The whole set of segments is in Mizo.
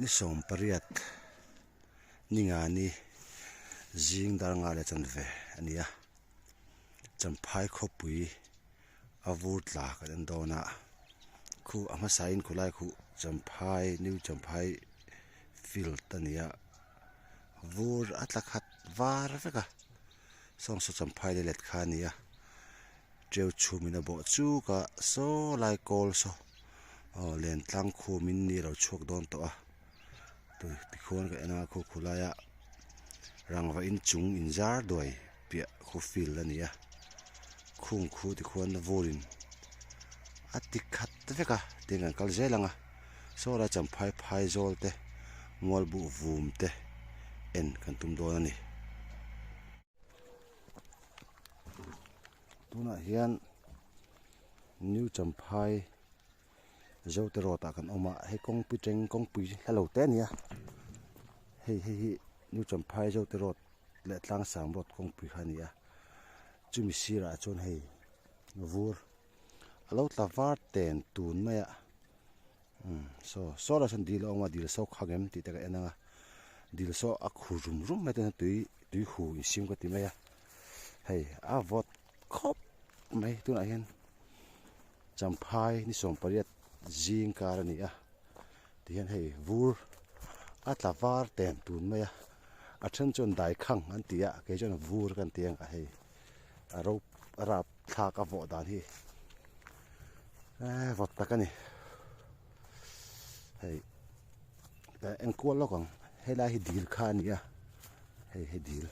Ni 18 ni nga ni zing dar nga leh chanve a ni a, Champhai khawpui a vur tla kan en dawn a, khu a hmasain khawlai khuh Champhai New Champhai field a ni a, vur a tla khat var vek a, sawng saw Champhai leh let kha a ni a. Teu chhumin a bawh chuk a, saw lai kawl saw aw len tlang khumin ni a lo chhuak dawn tawh a, tikhuan ka en a khu khu laia rangva inchung inzar duai piah khu field a ni a, khung khu tikhuan vurin a ti khat vek a tin kan kal zel ang a, saw lai champhai phai zawl te mual buh vum te en kan tum dawn a ni. Tunah hian New Champhai Zote Road ah kan awm a hei kawngpui teng kawngpui hla lo te a ni a hei hei hi New Champhai Zote Road leh Tlangsang Road kawngpui kha a ni a chumi sirah chuan hei vur a lo tla var ten tun mai a. Umm saw saw lah sawn dil a awm a dil saw khang em tih te ka en ang a dil saw a khu rum rum mai te hian tui tui hu insiam ka ti mai a hei a vawt khawp mai tunah hian champhai ni 18 zing kar a ni a tihian hei vur a tla var ten tun mai a a then chuan daikhang an ti a kei chuan vur kan ti ang a hei a ro a rap thlak a vawh dan hi eee vawt tak a ni hei engkual lawk ang helai hi dil kha a ni a hei hi dil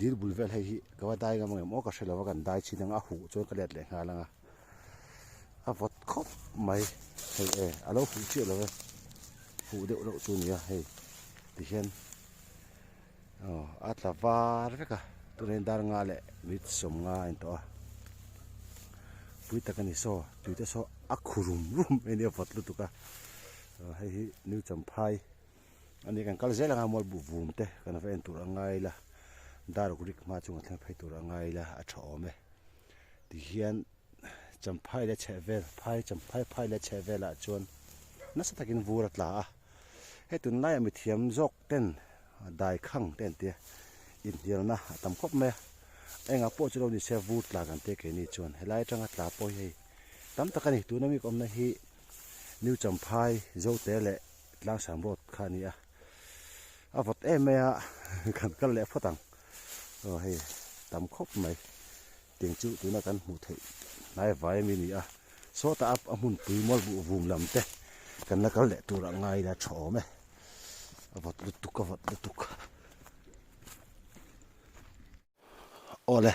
dil bul vel hei hi ka va dai ngam ang em aw ka hre lo a kan dai chin ang a huh chuan ka let leh nghal ang a a vawt khawp mai hei e a lo huh chiah lo e huh deuh reuh chu a ni a hei tihian. Aw a tla var vek a tunah hian dar nga leh minute 50 a in tawh a pui tak a ni saw tui te saw a khu rum rum mai a nia vawt lutuk a aw hei hi new champhai a ni kan kal zel ang a mual buh vum te kan va en tur a ngai ila dar uk rik hma chunga thleng phei tur a ngai ila a tha awm e tihian champhai leh chheh vel phai champhai phai leh chheh velah chuan nasa takin vur a tla a hei tunlaiah mithiam zawk ten dai khang te an tia inhnialna a tam khawp mai a engah pawh chu lo ni se vur tla kan tia keini chuan helai atanga tla pawh hi hei tam tak a ni tuna mi ka awmna hi New Champhai Zote leh Tlangsam Road kha a ni a a vawt em mai a kan kal leh phawt ang aw hei tam khawp mai tiang chu tuna kan hmuh theih hnai vai ami a ni a sawtah a hmunpui mual buh vum lam te kan la kal leh tur a ngai ila tha awm e. A vawt lutuk a vawt lutuk awle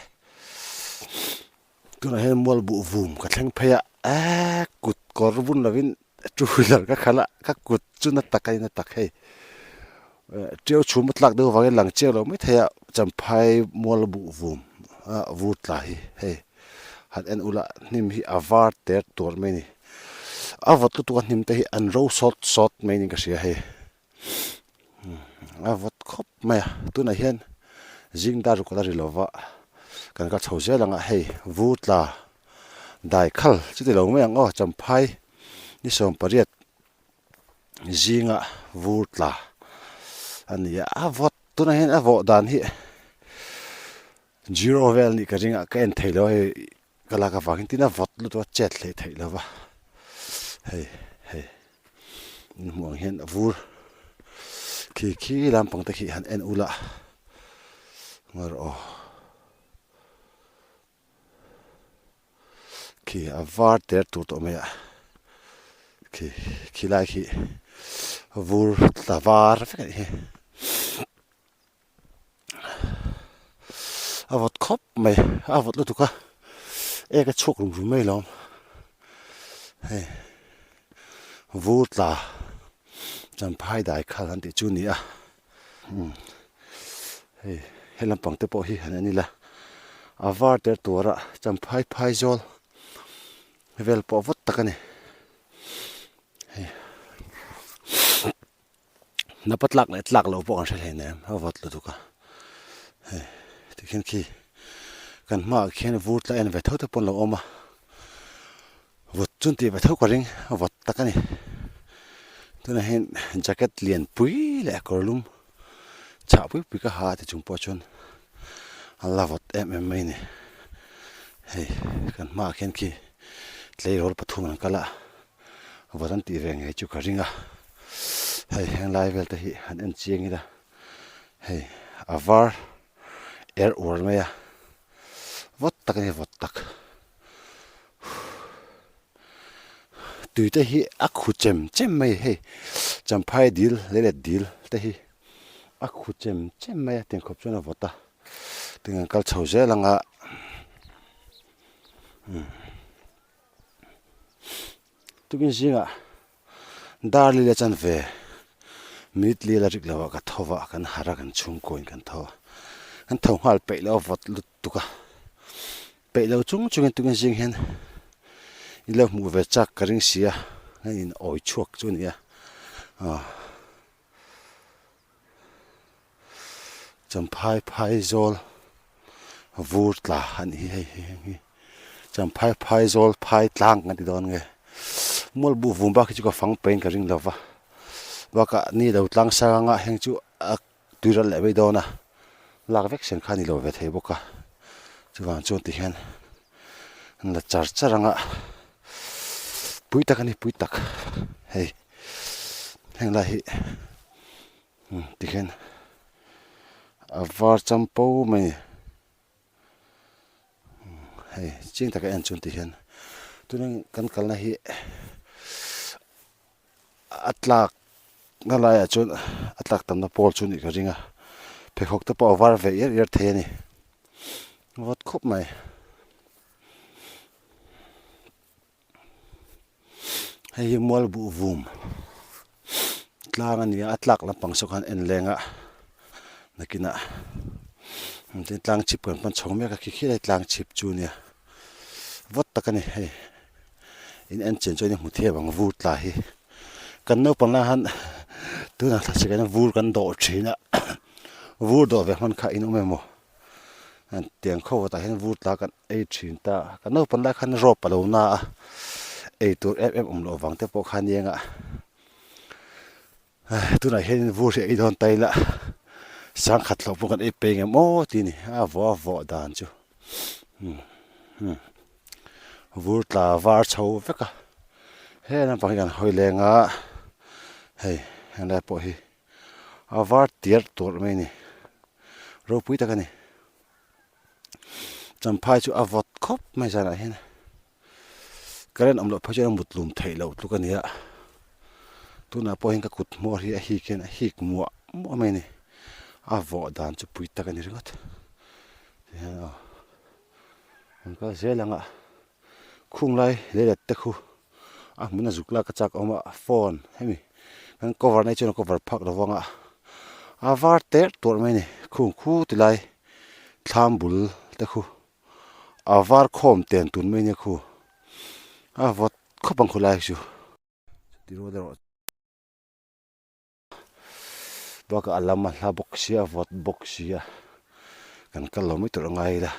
tunah hian mual buh vum ka thleng phei a eee kut kawr vun lovin two wheeler ka khalh a ka kut chu na tak a ni na tak hei tiau chhum a tlak deuh avangin lang chiang lo mai thei a champhai mual buh vum a vur tla hi hei han en ula hnim hi a var ter tur mai a ni. A vawt lutuk a hnim te hi an ro sawt sawt mai niin ka hria hei a vawt khawp mai a tunah hian zing dar ruk a la ri lo va kan kal chho zel ang a hei vur tla dai khal chuti lo mai ang aw champhai ni 18 zinga vur tla a ni a a vawt tunah hian a vawh dan hi zero vel nih ka ring a ka en thei lo a hei. Ka lak avangin tin a vawt lutuk a chet hleih theih lo va, hei hei in hmuh ang hian a vur khi khi lampang te khi han en ula ngawi rawh aw khi a var ter tur tawh mai a khi khi lai khi vur tla var vek a nih hi. A vawt khawp mai a vawt lutuk a ek a chhuak rum rum mai lawm hei vur tla champhai dai khal an tih chu a ni a umm hei he lampang te pawh hi han en ila a var ter tur a champhai phai zawl vel pawh vawt tak a ni hei. Napa tlak leh tlak loh pawh kan hre hlei nem a vawt lutuk a hei tikhian khi kan hmaah khian vur tla en ve tho te pawh an lo awm a vawt chu an tih ve tho ka ring a vawt tak a ni. Tunah hian jacket lian pui leh kawr lum chhah pui pui ka ha a ti chung pawh chuan a la vawt em em mai a ni. Hei kan hmaah khian khi tleirawl pathum an kal a, vawt an tih ve ngei chu ka ring a. Hei heng lai vel te hi han en chiang ila hei a var er uar mai a, vawt tak a ni vawt tak. Tui te hi a khu chem chem mai hei champhai dil leh let dil te hi a khu chem chem mai a tiang khawp chuan a vawt a tin an kal chho zel ang a umm tukin zingah dar li leh chan ve minute li la rik lo ah ka tho va kan harh a kan chhungkaw in kan tho a kan tho nghal peih loh a vawt lutuk a. Peih lo chung chungin tukin zing hian i lo hmuh ve chak ka ring si a, a in awi chhuak chu a ni a, aw Champhai phaizawl vur tla a nih hi hei hi heng hi Champhai phaizawl phai tlang kan ti dawn nge mual buh vum bak hi chu ka fang peihin ka ring lo va bakah ni lo tlang sang anga heng chu a Tuiral leh mai dawn a, lak vek sen kha a ni lo ve thei bawk a, chuvang chuan ti hian an la char char ang a, pui tak a ni pui tak hei heng lai hi ti hian a var champo mai a ni. Hei chiang taka en chuan ti hian tuna kan kalna hi a tlak na laiah chuan a tlak tamna pawl chu nih ka ring a pheikhawk te pawh a var ve iar iar thei a ni vawt khawp mai. Hei hi mual buh vum tlang a ni a a tlak lampang saw khan en leng a nakinah tin tlang chhip kan hman chho mek a khi khi lai tlang chhip chu a nia vawt tak a ni hei in en chian chuan i hmu thiam ang vur tla hi kan naupang lai han tunah thlasik ah hian vur kan dawh thin a vur dawh ve hman kha in awm emaw tiang khawvawtah hian vur tla kan ei thin ta kan naupang lai khan rawp a lo na a ei tur em em awm loh vang te pawh kha nia nga tunah hian vur hi ei dawn ta ila sangkhat hlauh pawh kan ei peng em aw tih a ni a vawh a vawh dan chu vur tla var chho vek a he lampang hi kan hawi leng a hei helai pawh hi a var tiar tur mai a ni ropui tak a ni. Champhai chu a vawt khawp mai zanah hian current awm loh phei chuan a mut lum theih loh tluk a ni a tunah pawh hian ka kut hmawr hi a hik hian a hik muah muah mai a ni a vawh dan chu pui tak a ni ringawt tihian aw an kal zel ang a khung lai lei let te khu a hmun a zuk lak a chak a awm a phone hemi kan cover na hi chuan a cover phak lo vang a a var ter tuarh mai a ni khung khu ti lai thlam bul te khu a var khawm ten tun mai nia khu a vawt khawp ang khawlai chu chuti rual erawh. Bakah a lam a hla bawk sia a vawt bawk sia kan kal lo mai tur a ngai ila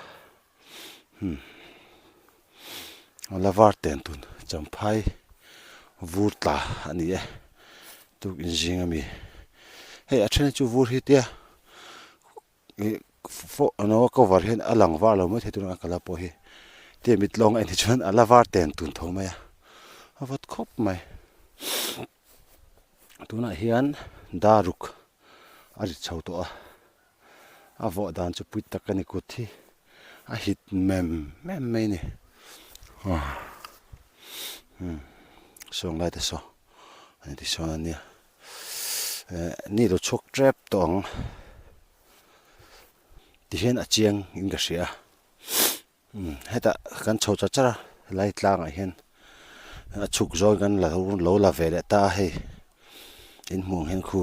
hmm a la var ten tun champhai vur tla a ni e tuk inzing ami hei a then hi chu vur hi tia ih ano cover hian a lang var lo mai thei tur a kala pawh hi tia mit lawng a en hi chuan a la var ten tun tho mai a a vawt khawp mai. Tunah hian daruk a ri chho tawh a, a vawh dan chu pui tak a ni kut hi a hit mem mem mai a ni umm sawng lai te saw a ni tisawn a nia eh ni lo chhuak tep tawh ang tihian a chiang in ka hria a. Umm hetah kan chho char char a helai tlangah hian a chhuk zawng kan la lo la ve leh ta a hei in hmuh ang hian khu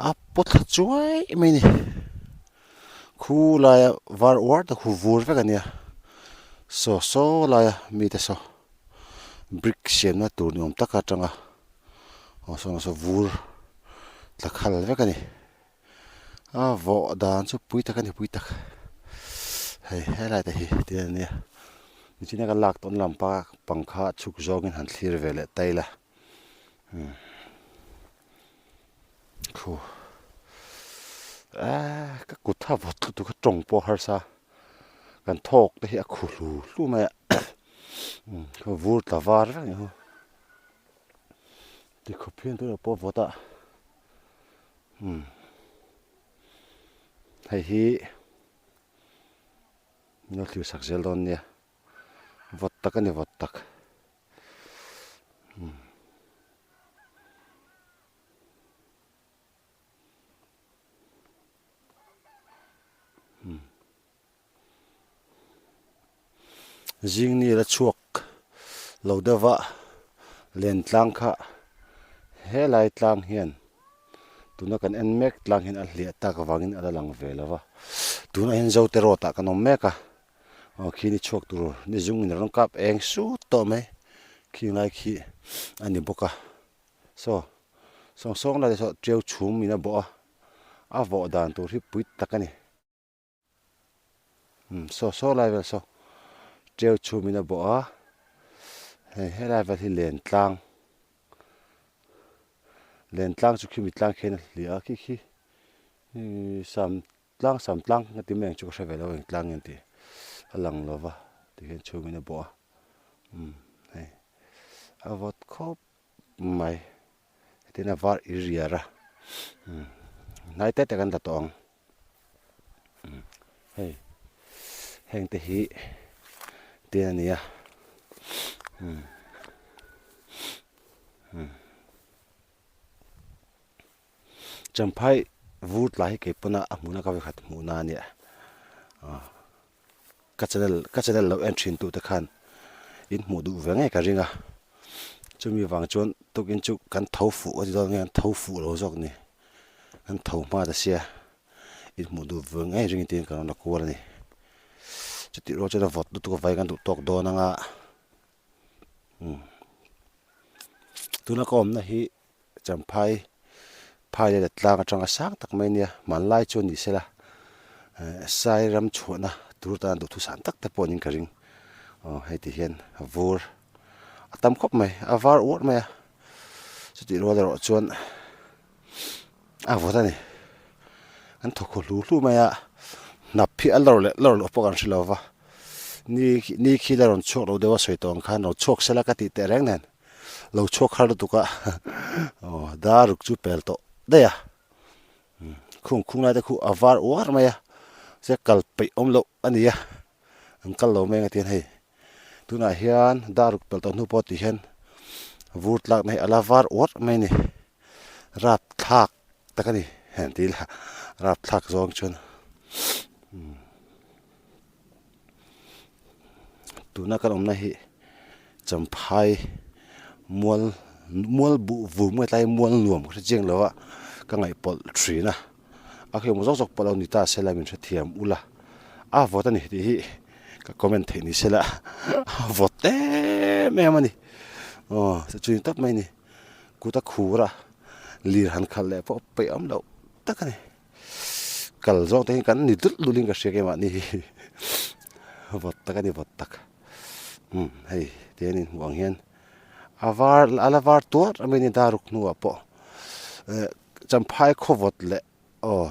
a paw thla chuai mai a ni khu laia var uar tak khu vur vek a nia saw saw laia mite saw brick siamna tur ni awm tak atanga aw saw saw vur tla khal vek a ni. A vawh dan chu pui tak a ni pui tak hei helai te hi ti a nia nichina ka lak tawn lampa pang kha chhuk zawngin han thlir ve leh ta ila. Umm Khu Eee ka kut kha vawt lutuk a tawng pawh harsa kan thawk te hi a khu hlu hlu mai a umm ka vur tla var vek ang Tikhawp hian tunah pawh vawt a umm hei hi min lo thlir sak zel dawn nia vawt tak a ni vawt tak umm. Zing ni la chhuak lo deuh va len tlang kha helai tlang hian tuna kan en mek tlang hian a hliah tak avangin a la lang ve lo va tunah hian Zote road ah kan awm mek a aw khi ni chhuak tur ni zung in rawn kap eng sut tawh mai khing lai khi a ni bawk a saw sawng sawng lai te saw tiau chhum in a bawh a a vawh dan tur hi pui tak a ni. Umm saw saw lai vel saw tiau chhum in a bawh a hei helai vel hi len tlang len tlang chu khimi tlang khian a hliah a khi khi ihh sam tlang sam tlang a ti mai ang chu ka hre ve lo eng tlang nge an tih a lang lo va tikhian chhum in a bawh a umm hei a vawt khawp mai hetiang a var i riar a umm hnai te te kan la tawh ang. Hei heng te hi tin a ni a umm umm Champhai vur tlai hi kei pawn a hmuhna ka vekhat hmuhna a nia aw ka channel ka channel lo en thin tute khan in hmuh duh ve ngei ka ring a chumi vang chuan tukin chu kan tho fuh a ti dawn nge an tho fuh lo zawk ni. An tho hma ta sia in hmuh duh ve ngei ring tiin kan rawn la kual a ni. Chutih rual chuan a vawt lutuk a vai kan duh tawk dawn anga umm tuna ka awmna hi Champhai phai leh tlang atanga sang tak mai ania hmanlai chuan ni sela eh sai ram chhuahna tur tan duhthusam tak te pawh niin ka ring aw hei ti hian vur a tam khawp mai a var uarh mai a chutih rual erawh chuan. A vawt a ni an thawk haw hlu hlu mai a hnap hi a lawr leh lawr loh pawh kan hre lo va ni ni khi la rawn chhuak lo deuh a sawi tawh ang khan lo chhuak sela ka tih teh reng nen lo chhuak har lutuk a aw dar ruk chu pel tawh daih a khung khung lai te khu a var uar mai a se kal peih awm loh a ni a an kal lo mai ang a ti a hei tunah hian dar ruk pel tawh hnu pawh tih hian vur tlak na hi a la var uar mai a ni. Rap thlak tak a ni heng tih ila rap thlak zawng chuan umm tuna kan awmna hi Champhai mual mual buh vum nge tlai mual nuam ka hre chiang lo a ka ngaih pawlh thin a a khi awm zawk zawk pawh lo ni ta se la min hrethiam ula a vawt a ni tih hi ka comment theih ni se la a vawt em em a ni aw chu ni tawp mai a ni. Kut a khur a, lir han khalh leh pawh peih awm loh tak a ni. Kal zawng te hi kan ni dul dul in ka hria keimah ni hi vawt tak a ni vawt tak. Umm hei tihian in hmuh ang hian a var a la var tuar a mai ni daruk hnuah pawh eh champhai khaw vawt leh aw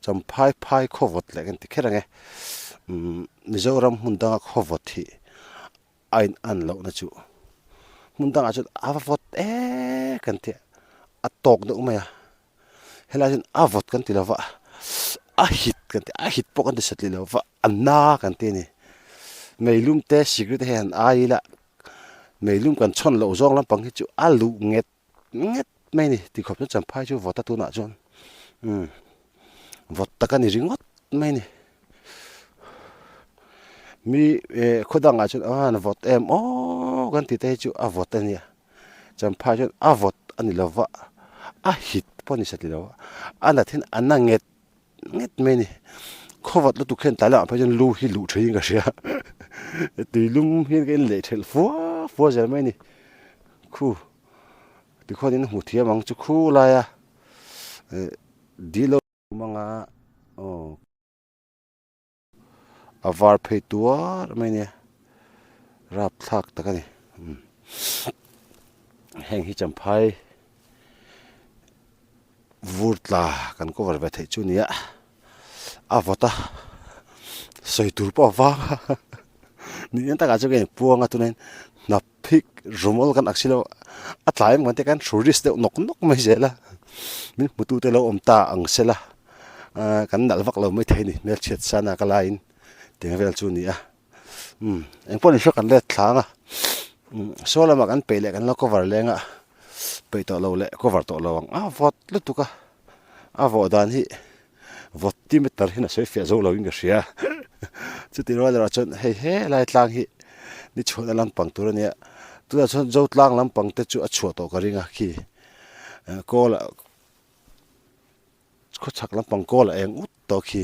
champhai phai khaw vawt leh kan ti kher ang e umm Mizoram hmun danga khaw vawt hi a in an lohna chu hmun dangah chuan a va vawt em kan tih a tawk deuh mai a helai hian a vawt kan ti lo va a hit kan ti a hit pawh kan ti satli lo va a na kan ti a ni meilum te sikri te hian ai ila meilum kan chhawn loh zawng lampang hi chu a luh nget nget mai a ni tikhawp chuan champhai chu vawt a tunah chuan umm vawt tak a ni ringawt mai a ni mi eh khaw dangah chuan a han vawt em aw kan tih te hi chu a vawt a nia champhai chuan a vawt a ni lo va a hit pawh a ni satli lo va a nat hian a na nget nget mai a ni khaw vawt lutuk hian tlai lamah phei chuan lu hi luh theih in ka hria tui lum hian ka inleh thelh fua fua zel mai a ni khu tikhuan in hmu thiam ang chu khu laia eh dil lo awm anga aw a var phei tuar mai a nia rapthlak tak a ni heng hi champhai. Vur tla kan cover ve theih chu nia a vawt a sawi tur pawh a vang a ni en takah chuan ka inpuang a tunah hian hnap phik rumawl kan ak silo a tlai em kan tia khan tourist deuh nawk nawk mai zel a min hmutu te lo awm ta ang sela ahh kan nalh vak lo maithei a ni hmelchhiat sana ka laiin tiang vel chu a ni a umm engpawh ni hriat kan let thlang a umm saw lamah kan peih leh kan lo cover leng a peih tawh lo leh cover tawh lo ang a vawt lutuk a a vawh dan hi vawt ti meter hian a sawi fiah zo lo in ka hria chuti rual erawh chuan hei helai tlang hi ni chhuahna lampang tur a nia tunah chuan zo tlang lampang te chu a chhuah tawh ka ring a khi kawl ah khawchhak lampang kawl a eng ut tawh khi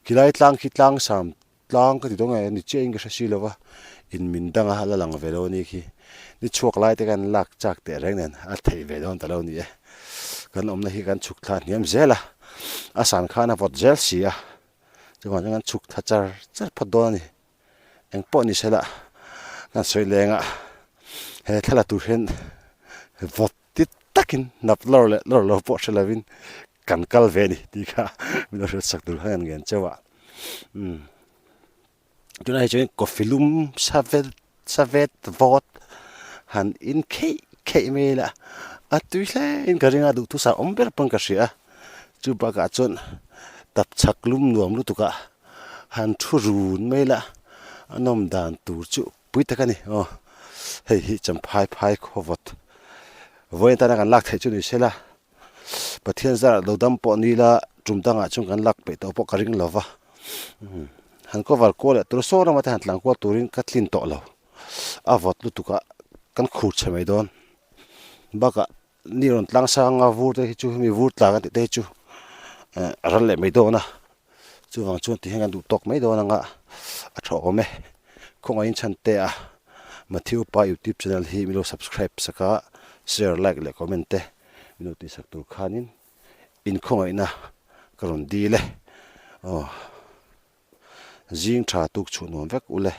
khilai tlang khi tlang sam Tlang ka ti dawn nge ni chiah in ka hre si lo va, in min dang a la lang ve lo a ni khi. Ni chhuak lai te khan lak chak teh reng nen a theih ve dawn ta lo ni e. Kan awmna hi kan chhuk thla hniam zel a, a san khan a vawt zel si a, chuvang chuan kan chhuk thla char char phawt dawn a ni. Eng pawh ni sela kan sawi leng a, he thla la tur hian vawt ti takin nap lawr leh lawr lo pawh hre lovin kan kal ve a ni tih kha min lo hriat sak tur khan kan ngen chauh a. Umm tunah hi chuan coffee lum sa vel sa vet vawt han in kheih kheih mai ila a tui hle in ka ring a duhthu sa awm ber pawn ka hria a chu bakah chuan tapchhak lum nuam lutuk ah han thu run mai ila a nawm dan tur chu pui tak a ni aw hei hi champhai phai khaw vawt vawiin atana kan lak theih chu ni sela. Pathian zarah lo dam pawh ni ila tum dangah chuan kan lak peih tawh pawh ka ring lo va, han cover kual leh tur sawn lamah te han tlan kual turin ka tlin tawh lo, a vawt lutuk a kan khur chhe mai dawn bakah ni rawn tlang sang a vur te hi chu hemi vur tla kan tih te hi chu eh a ral leh mai dawn a, chuvang chuan tihian kan duh tawk mai dawn anga a tha awm e, khawngaihin chhan te a Matthew pa youtube channel hi min lo subscribe sak a, share like leh comment te. Min lo tihsak tur khanin inkhawngaihna ka rawn dil e. Aw. Zing tha tuk chhuh nuam vek ule.